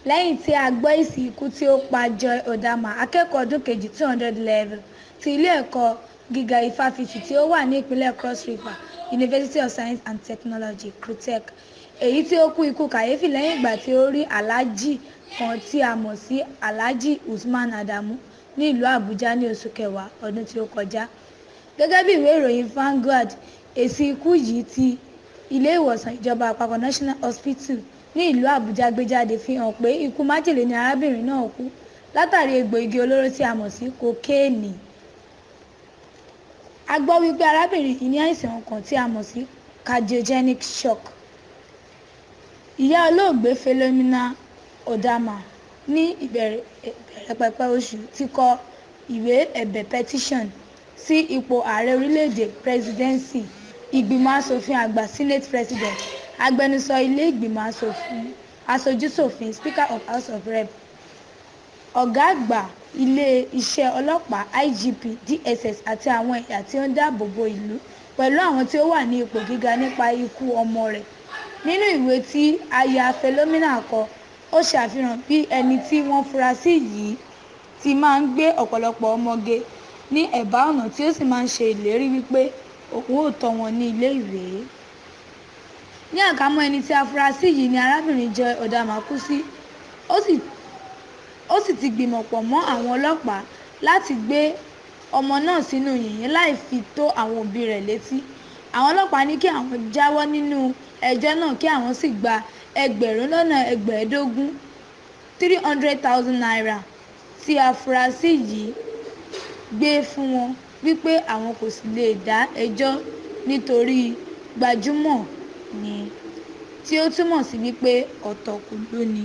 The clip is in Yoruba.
Lẹ́yìn tí a gbọ́ èsì ikú tí ó pa Joy Adamma, akẹ́kọ̀ọ́ ọdún kejì 200 level ti ilé ẹ̀kọ́ gíga ifáfitì tí ó wà ní ìpínlẹ̀ Cross River, University of Science and Technology, CRUTECH, èyí tí ó kú ikú kàyéfì lẹ́yìn ìgbà tí ó rí aláàjì kan tí a mọ̀ sí Alhaji Usman Adamu ní ìlú Àbújá ní oṣù kẹwàá ọdún tí ó kọjá. Gẹ́gẹ́ bí ìwé ìròyìn Vanguard, èsì ikú yìí tí ilé ìwòsàn ìjọba àpapọ̀ National Hospital ní ìlú Àbújá gbé jáde fi hàn pé ikú májèlé ni arábìnrin náà kú látàrí egbò igi olóró tí a mọ̀ sí kokéènì. A gbọ́ wípé arábìnrin yìí ní àìsàn ọkàn tí a mọ̀ sí cardiogenic shock. Ìyá olóògbé Philomena Adamma ní ìbẹ̀rẹ̀ pẹ̀pẹ̀ oṣù ti kọ ìwé ẹ̀bẹ̀ petition sí ipò ààrẹ orílẹ̀-èdè presidency, ìgbìmọ̀ asòfin àgbà senate president, agbẹnusọ ilé ìgbìmọ̀ aṣojú-ṣòfin, speaker of House of Rep, ọ̀gá àgbà ilé-iṣẹ́ ọlọ́pàá IGP, DSS àti àwọn ẹ̀yà tí ó ń dáàbò bo ìlú pẹ̀lú àwọn tí ó wà ní ipò gíga nípa ikú ọmọ rẹ̀. Nínú ìwé tí aya Philomena kọ, ó ṣe àfihàn bí ẹni tí wọ́n fura sí yìí ti máa ń gbé ọ̀pọ̀lọpọ̀ ọmọge ní ẹ̀bá ọ̀nà tí ó sì máa ń ṣe ìlérí wípé òun ó tọ́ wọn ní ilé ìwé. Ní àhámọ́ ẹni tí a fura sí yìí ni arábìnrin Joy Adamma kú sí, ó sì ti gbìmọ̀pọ̀ mọ́ àwọn ọlọ́pàá láti gbé ọmọ náà sínú yìnyín láì fi tó àwọn òbí rẹ̀ létí. Àwọn ọlọ́pàá ní kí àwọn jáwọ́ nínú ẹjọ́ náà kí àwọn sì gba 250,000 ₦300,000 tí afurasí yìí gbé fún wọn, wípé àwọn kò sì lè dá ẹjọ́ nítorí gbajúmọ̀ ni, tí ó túmọ̀ sí wípé ọ̀tọ̀kùlú ni.